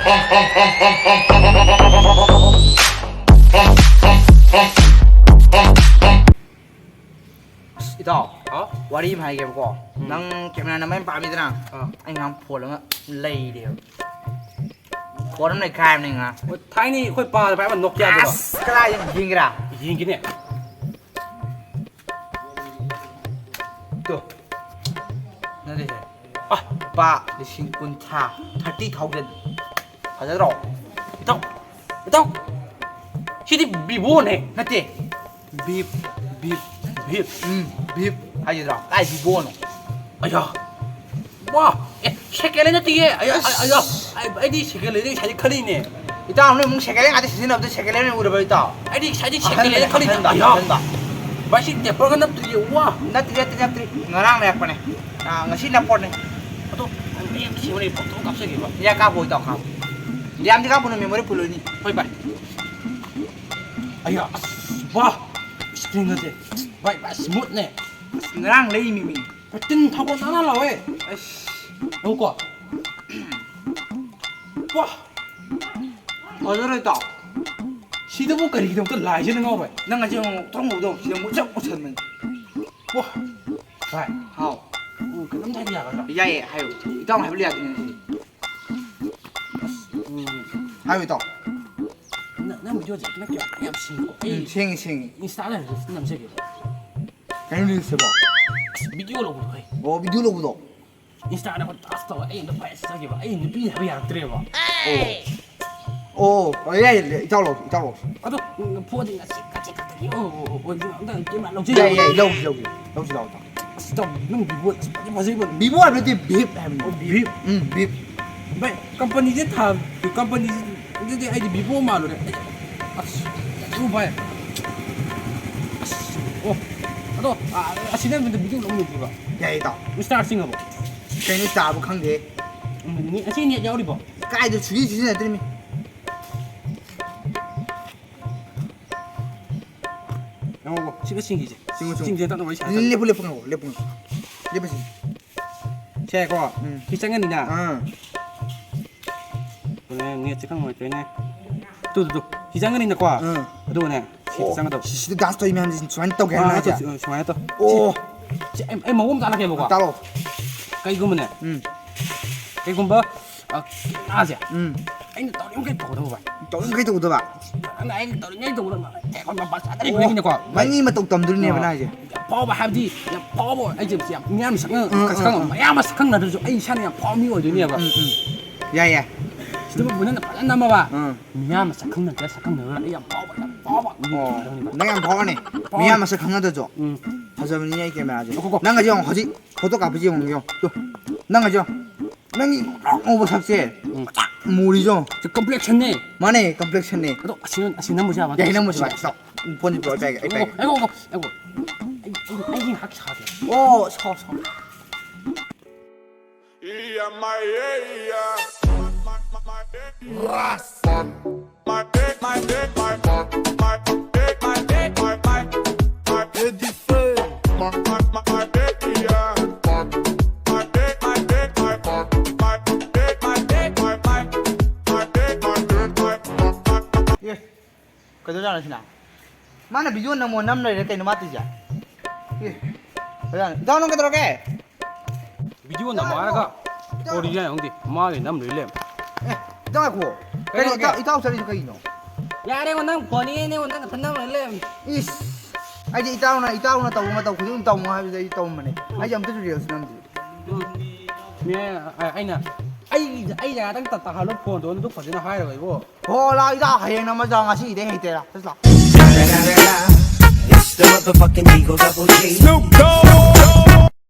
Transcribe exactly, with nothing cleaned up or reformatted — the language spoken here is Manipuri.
ꯑꯁ, ꯏꯇꯥꯎ, ꯍꯥꯎ? ꯋꯥꯔꯤ ꯑꯃ ꯍꯥꯏꯒꯦꯕꯀꯣ꯫ ꯎꯝ꯫ ꯅꯪ ꯀꯦꯃꯦꯔꯥ ꯅꯝꯕ ꯌꯥꯝ ꯄꯥꯝꯃꯤꯗꯅ? ꯑꯥ꯫ ꯑꯩ ꯉꯔꯥꯡ ꯐꯣꯟ ꯑꯃ ꯂꯩꯔꯦꯕ꯫ ꯐꯣꯟ ꯑꯃ ꯂꯩꯈꯥꯏꯕꯅꯦ ꯉꯔꯥꯡ꯫ ꯑꯣ, ꯊꯥꯏꯅꯩ ꯑꯩꯈꯣꯏ ꯄꯥꯗ ꯄꯥꯏꯕ ꯅꯣꯀꯤꯌꯥꯗꯨꯔꯣ? ꯑꯁ, ꯀꯗꯥꯏꯗ ꯌꯦꯡꯒꯦꯔꯥ? ꯌꯦꯡꯒꯦꯅꯦ꯫ ꯇꯣ꯫ ꯅꯠꯇꯦ, ꯁꯦ꯫ ꯑ꯫ ꯂꯨꯄꯥ ꯂꯤꯁꯤꯡ ꯀꯨꯟꯊ꯭ꯔꯥ, thirty thousand꯫ ꯐꯖꯗ꯭ꯔꯣ? ꯏꯇꯥꯎ, ꯏꯇꯥꯎ, ꯁꯤꯗꯤ ꯚꯤꯚꯣꯅꯦ꯫ ꯅꯠꯇꯦ, ꯚꯤꯞ, ꯚꯤꯞ, ꯚꯤꯞ꯫ ꯎꯝ, ꯚꯤꯞ ꯍꯥꯏꯒꯗ꯭ꯔꯣ? ꯀꯥꯏ ꯚꯤꯚꯣꯅꯣ? ꯑꯌꯥ, ꯋꯥ, ꯑꯦ, second hand ꯅꯠꯇꯤꯌꯦ꯫ ꯑꯌꯥ, ꯑꯁ꯫ ꯑꯌꯥ, ꯑꯩ, ꯑꯩꯗꯤ second hand ꯉꯁꯥꯏꯗꯩ ꯈꯜꯂꯤꯅꯦ꯫ ꯏꯇꯥꯎ, ꯅꯣꯏ ꯏꯃꯨꯡ second hand ꯉꯥꯛꯇ ꯁꯤꯖꯤꯟꯅꯕꯗꯣ second hand ꯑꯣꯏꯅ ꯎꯔꯕ, ꯏꯇꯥꯎ? ꯑꯩꯗꯤ ꯉꯁꯥꯏꯗꯩ second hand ꯑꯍꯟꯕ, ꯈꯜꯂꯤꯅꯦ꯫ ꯑꯍꯟꯕ, ꯑꯌꯥ꯫ ꯑꯍꯟꯕ꯫ ꯚꯥꯏ, ꯁꯤ taper ꯒ ꯅꯞꯇ꯭ꯔꯤꯌꯦ, ꯋꯥ꯫ ꯅꯠꯇ꯭ꯔꯤ, ꯅꯠꯇ꯭ꯔꯤ, ꯅꯠꯇ꯭ꯔꯤ꯫ ꯉꯔꯥꯡ ꯂꯩꯔꯛꯄꯅꯦ꯫ ꯑꯥ, ꯉꯁꯤ ꯅꯞꯄꯣꯠꯅꯦ꯫ ꯑꯗꯣ, ꯑꯩ ꯌꯥꯝ ꯁꯦꯡꯕꯅꯦ, ꯐꯣꯇꯣ ꯀꯥꯞꯆꯒꯦꯕ꯫ ꯌꯥ, ꯀꯥꯞꯄꯣ, ꯏꯇꯥꯎ, ꯀꯥꯞꯄꯣ꯫ ꯌꯥꯝꯗꯤ ꯀꯥꯞꯄꯨꯅꯨ, memory full ꯑꯣꯏꯅꯤ꯫ ꯍꯣꯏ, ꯚꯥꯏ꯫ ꯑꯌꯥ, ꯑꯁ, ꯋꯥ! Screen ꯒꯁꯦ꯫ ꯚꯥꯏ, ꯚꯥꯏ, smooth ꯅꯦ꯫ ꯑꯁ, ꯉꯔꯥꯡ ꯂꯩꯃꯤꯃꯤ꯫ ꯇꯤꯟ ꯊꯧꯕ ꯅꯥꯟ ꯅꯥꯟ ꯂꯥꯎꯋꯦ꯫ ꯑꯁ꯫ ꯌꯦꯡꯉꯨꯀꯣ꯫ ꯋꯥ! ꯐꯖꯔꯣꯏ, ꯏꯇꯥꯎ꯫ ꯁꯤꯗꯕꯨ ꯀꯔꯤꯒꯤꯗꯃꯛꯇ ꯂꯥꯏꯁꯤꯅ ꯉꯥꯎꯔꯣꯏ? ꯅꯪ ꯉꯁꯤ ꯑꯃꯨꯛ ꯊꯣꯡ ꯍꯧꯕꯗꯣ ꯁꯤꯗ ꯃꯨꯁꯛ ꯃꯨꯁꯟꯕꯅꯤ꯫ ꯋꯥ! ꯚꯥꯏ꯫ ꯍꯥꯎ꯫ ꯎ, ꯀꯩꯅꯣꯝꯇ ꯍꯥꯏꯕ ꯌꯥꯒꯗ꯭ꯔꯥ? ꯌꯥꯏꯌꯦ, ꯍꯥꯏꯌꯨ꯫ ꯏꯇꯥꯎꯅ ꯍꯥꯏꯕ ꯌꯥꯗꯣꯏꯅꯦ ꯉꯁꯤ꯫ ꯎꯝ꯫ ꯍꯥꯏꯌꯨ, ꯏꯇꯥꯎ꯫ ꯅ-, ꯅꯪ video ꯁꯦ ꯅꯪ ꯀꯌꯥ ꯌꯥꯝ ꯁꯤꯡꯉꯤꯀꯣ꯫ ꯎꯝ, ꯑꯩ ꯁꯤꯡꯉꯤ, ꯁꯤꯡꯉꯤ꯫ Insta ꯗ reels ꯅꯝꯖꯒꯦꯕ꯫ ꯀꯩꯅꯣ reels ꯁꯤꯕꯣ? ꯑꯁ, video ꯂꯧꯕꯗꯣ, ꯍꯩ꯫ ꯑꯣ, video ꯂꯧꯕꯗꯣ? Insta ꯗ ꯑꯩꯈꯣꯏ task ꯇꯧꯔ ꯑꯩ ꯑꯝꯇ ꯄꯥꯏꯔ ꯆꯠꯆꯒꯦꯕ꯫ ꯑꯩ ꯅꯨꯄꯤ ꯍꯥꯏꯕ ꯌꯥꯔꯛꯇ꯭ꯔꯦꯕ꯫ ꯑꯣ꯫ ꯑꯣ, ꯑꯣ, ꯌꯥꯏ, ꯌꯥꯏ, ꯏꯇꯥꯎ ꯂꯧꯁꯤ, ꯏꯇꯥꯎ ꯂꯧꯁꯤ꯫ ꯑꯗꯣ, ꯎꯝ, phone ꯁꯦ ꯉꯁꯤ ꯀꯥꯆꯦꯛ ꯀꯥꯆꯦꯛ ꯑꯣꯏ-, ꯑꯣꯏ-, ꯑꯣꯏ-, ꯑꯣꯏ-, ꯑꯝꯇ camera ꯂꯧꯖꯒꯦ꯫ ꯌꯥꯏ, ꯌꯥꯏ, ꯂꯧꯁꯤ, ꯂꯧꯁꯤ, ꯂꯧꯁꯤ ꯂꯥꯎ, ꯏꯇꯥꯎ꯫ ꯑꯁ, ꯏꯇꯥꯎ, ꯅꯪ Vivo ꯑꯁ ꯐꯖ ꯐꯖꯩꯕ꯫ Vivo ꯍꯥꯏꯕ ꯅꯠꯇꯦ, Vivo ꯍꯥꯏꯕꯅꯤ꯫ ꯑꯣ, Vivo꯫ ꯎꯝ, Vivo꯫ ꯚꯥꯏ, company ꯁꯦ ꯊꯥ-, company ꯁꯦ, ꯑꯗꯨꯗꯤ ꯑꯩꯗꯤ Vivo ꯃꯥꯜꯂꯨꯔꯦ꯫ ꯑꯁ, ꯎ, ꯚꯥꯏ꯫ ꯑꯁ, ꯑꯣ, ꯑꯗꯣ, ꯑ, ꯑꯁꯤꯗ ꯑꯝꯇ video ꯂꯧꯅꯤꯡꯉꯤꯕ꯫ ꯌꯥꯏꯌꯦ, ꯏꯇꯥꯎ꯫ Insta ꯆꯤꯡꯉꯕꯣ? ꯀꯩꯅꯣ ꯏꯟꯁꯇꯥꯕꯨ ꯈꯪꯗꯦ꯫ ꯎꯝ, ꯅꯦ-, ꯑꯁꯤ net ꯌꯥꯎꯔꯤꯕꯣ? ꯀꯥꯏꯗ ꯁꯨꯡꯁꯤ ꯁꯤꯖꯤꯟꯅꯗ꯭ꯔꯤꯃꯤ꯫ ꯉꯥꯏꯈꯣꯀꯣ, ꯁꯤꯒ ꯆꯤꯡꯈꯤꯁꯦ꯫ ꯆꯤꯡꯉꯨ, ꯆꯤꯡꯉꯨ꯫ ꯆꯤꯡꯁꯦ ꯇꯞꯅ ꯋꯥꯔꯤ ꯁꯥꯟꯅꯁꯦ꯫ ꯂꯦꯞꯄꯨ, ꯂꯦꯞꯄꯨ, ꯉꯥꯏꯈꯣ, ꯂꯦꯞꯄꯨ, ꯉꯥꯏꯈꯣ꯫ ꯂꯦꯞꯄꯁꯤ꯫ ꯁꯦ, ꯀꯣ꯫ ꯎꯝ꯫ ꯁꯤ ꯆꯪꯉꯅꯤꯅ꯫ ꯑꯥ꯫ ꯅꯦꯠꯁꯦ ꯈꯪ ꯅꯨꯡꯉꯥꯏꯇ꯭ꯔꯦꯅꯦ꯫ Two, two, two. ꯁꯤ ꯆꯪꯒꯅꯤꯅꯀꯣ꯫ ꯎꯝ꯫ ꯑꯗꯨꯒꯅꯦ, ꯁꯤ ꯑꯣ, ꯆꯪꯒꯗꯧꯕ꯫ ꯁꯤꯗ ꯗꯥꯟꯁ ꯇꯧꯔꯤ ꯃꯌꯥꯝꯁꯦ ꯁꯨꯃꯥꯏꯅ ꯇꯧꯒꯦ ꯍꯥꯏꯕ ꯑꯥ, ꯅꯠꯇ꯭ꯔꯣ? ꯅꯠꯇ꯭ꯔꯣ? ꯁꯤ, ꯁꯨꯃꯥꯏꯅ ꯇꯧ꯫ ꯑꯣ꯫ ꯁꯤ, ꯁꯤ ꯑꯩ, ꯑꯩ ꯃꯑꯣꯡ ꯑꯃ ꯇꯥꯛꯂꯛꯀꯦꯕꯀꯣ꯫ ꯇꯥꯛꯂꯛꯑꯣ꯫ ꯀꯩꯒꯨꯝꯕꯅꯦ꯫ ꯎꯝ꯫ ꯀꯩꯒꯨꯝꯕ, ꯑ, ꯀꯦꯃꯦꯔꯥꯁꯦ꯫ ꯎꯝ꯫ ꯑꯩꯅ ꯇꯧꯔꯤꯃꯈꯩ ꯇꯧꯒꯗꯧꯕ ꯚꯥꯏ꯫ ꯇꯧꯔꯤꯃꯈꯩ ꯇꯧꯒꯗꯕ? ꯅꯪꯅ ꯑꯩꯅ ꯇꯧꯔꯤꯉꯩ ꯇꯧꯒꯗꯕ꯫ ꯑꯦ, ꯑꯩꯈꯣꯏ ꯃꯄꯥ ꯆꯥꯗꯔꯤꯕ ꯑꯣ, ꯃꯤꯅꯤꯅꯀꯣ ꯚꯥꯏ꯫ ꯅꯪꯒꯤ ꯃꯇꯧ ꯇꯝꯗꯣꯏꯅꯦꯕ ꯑꯥ꯫ ꯅꯪ ꯍꯥꯏꯁꯦ꯫ ꯌꯥꯝ ꯐꯥꯎꯕ ꯍꯥꯏꯕꯗꯤ ꯌꯥꯝ ꯐꯥꯎꯕ ꯑꯣꯏ-, ꯑꯩꯁꯦ ꯌꯥꯝ ꯃꯤꯌꯥꯝꯅ ꯁꯛꯅ-, ꯎꯝ, ꯁꯛꯈꯪ-, ꯎꯝ, ꯎꯝ꯫ ꯃꯌꯥꯝꯅ ꯁꯛꯈꯪꯅꯗ꯭ꯔꯁꯨ ꯑꯩ ꯏꯁꯥꯅ ꯌꯥꯝ ꯐꯥꯎꯕ ꯃꯤ ꯑꯣꯏꯗꯣꯏꯅꯦꯕ꯫ ꯎꯝ, ꯎꯝ꯫ ꯌꯥꯏ, ꯌꯥꯏ꯫ ꯁꯤꯗꯕꯨ ꯅꯪꯅ ꯐꯖꯅ ꯅꯝꯃꯕ꯫ ꯎꯝ꯫ ꯃꯤꯌꯥꯝꯅ ꯁꯛꯈꯪꯅꯗ꯭ꯔꯥ ꯁꯛꯈꯪꯅꯗ꯭ꯔꯥ ꯑꯩ ꯌꯥꯝ ꯐꯥꯎꯕ, ꯌꯥꯝ ꯐꯥꯎꯕ ꯃꯤ ꯑꯣ, ꯑꯣꯏꯗꯣꯏꯅꯦꯕ꯫ ꯅꯪ ꯌꯥꯝ ꯐꯥꯎꯔꯅꯤ꯫ ꯐꯥꯎꯔꯅꯤ꯫ ꯃꯤꯌꯥꯝ ꯃꯁꯛ ꯈꯪꯅꯗ꯭ꯔꯁꯨ꯫ ꯎꯝ꯫ ꯐꯖꯕꯅꯤꯅꯦ ꯑꯩ ꯀꯦꯃꯦꯔꯥꯁꯦ꯫ ꯉꯥꯏꯈꯣꯀꯣ꯫ ꯅꯪ ꯑꯁꯤ ꯌꯦꯡꯉꯣ, ꯍꯧꯖꯤꯛ ꯐꯣꯇꯣ ꯀꯥꯞꯄꯁꯤ ꯌꯦꯡꯉꯣ, ꯌꯦꯡꯉꯣ꯫ ꯇꯨ, ꯅꯪ ꯑꯁꯤ ꯌꯦꯡꯉꯣ꯫ ꯅꯪꯒꯤ ꯉꯧꯔꯣꯛ ꯉꯧꯕ ꯁꯛꯁꯦ꯫ ꯎꯝ꯫ ꯃꯨꯔꯤꯁꯦ ꯌꯦꯡꯉꯣ꯫ ꯁꯤ complexion ꯅꯦ꯫ ꯃꯥꯅꯦ, complexion ꯅꯦ꯫ ꯑꯗꯣ ꯑꯁꯤ, ꯑꯁꯤ ꯅꯝꯕꯁꯨ ꯌꯥꯕ ꯌꯥꯏ, ꯅꯠꯇ꯭ꯔꯣ? ꯅꯝꯕꯁꯨ ꯌꯥꯏ꯫ ꯁꯤ ꯂꯥꯎ꯫ ꯐꯣꯟꯁꯦ ꯄꯤꯔꯛꯑꯣ, ꯑꯩ ꯄꯥꯏꯒꯦ, ꯑꯩ ꯄꯥꯏꯒꯦ꯫ ꯑꯩ, ꯑꯩ, ꯑꯩ, ꯑꯩ, ꯑꯩ ꯉꯥꯏꯍꯥꯛ ꯁꯥꯒꯦ꯫ ꯑꯣ, ꯁꯥꯎ, ꯁꯥꯎ꯫ ꯀꯩꯗꯧꯖꯥꯠꯅꯣ ꯁꯤꯅ? ꯃꯥꯅ video ꯅꯝꯃꯣ ꯅꯝ ꯂꯩꯔꯦ ꯀꯩꯅꯣ ꯃꯥ ꯇꯧꯏꯁꯦ? ꯑꯦ, ꯀꯩꯗꯧꯖꯥꯠꯅꯣ? ꯏꯇꯥꯎ ꯅꯪ ꯀꯩꯗꯧꯔꯒꯦ? Video ꯅꯝꯃꯣ ꯍꯥꯏꯔꯒ ꯏꯇꯥꯎ! Original ꯈꯪꯗꯦ, ꯃꯥꯒꯤ ꯅꯝ ꯂꯩ ꯂꯩꯔꯝꯃꯦ꯫ ꯑꯦ, ꯏꯇꯥꯎ ꯉꯥꯏꯈꯣ꯫ ꯀꯩꯅꯣ ꯀꯩꯗꯧꯔꯒꯦ? ꯏꯇꯥꯎ, ꯏꯇꯥꯎ ꯆꯠꯂꯤꯗꯣ ꯀꯩꯅꯣ? ꯌꯥꯔꯦꯉꯣ, ꯅꯪ ꯐꯣꯟ ꯌꯦꯡꯉꯦꯉꯣ, ꯅꯪ ꯅꯊꯟ ꯅꯝ ꯂꯩ ꯂꯩꯔꯝꯃꯦ꯫ ꯏꯁ! ꯑꯩꯗꯤ ꯏꯇꯥꯎꯅ, ꯏꯇꯥꯎꯅ ꯇꯧꯕ ꯃꯇꯧ ꯈꯨꯗꯤꯡ ꯇꯧꯅꯣ ꯍꯥꯏꯕꯗ ꯑꯩꯗꯤ ꯇꯧꯔꯝꯕꯅꯦ꯫ ꯑꯩꯁꯦ ꯑꯝꯇꯁꯨ reels ꯅꯝꯗꯦ꯫ ꯎꯝ꯫ ꯃꯤ, ꯑ-, ꯑꯩꯅ, ꯑꯩ, ꯑꯩ ꯖꯒꯥꯗꯪ ꯇ-, ꯇꯥꯍꯜꯂꯣ ꯐꯣꯟꯗꯣ, ꯑꯗꯨ ꯐꯖꯅ ꯍꯥꯏꯔꯒ ꯏꯕꯣ꯫ ꯍꯣ, ꯂꯥꯛꯑꯣ, ꯏꯇꯥꯎ, ꯍꯌꯦꯡ ꯅꯝꯃꯁꯤ ꯂꯥꯛꯑꯣ, ꯉꯁꯤꯒꯤꯗꯤ ꯑꯩ ꯍꯩꯇꯦ, ꯂꯥꯛꯑꯣ, ꯆꯠꯁꯤ ꯂꯥꯛꯑꯣ꯫ It's the motherfucking Eagle Double G.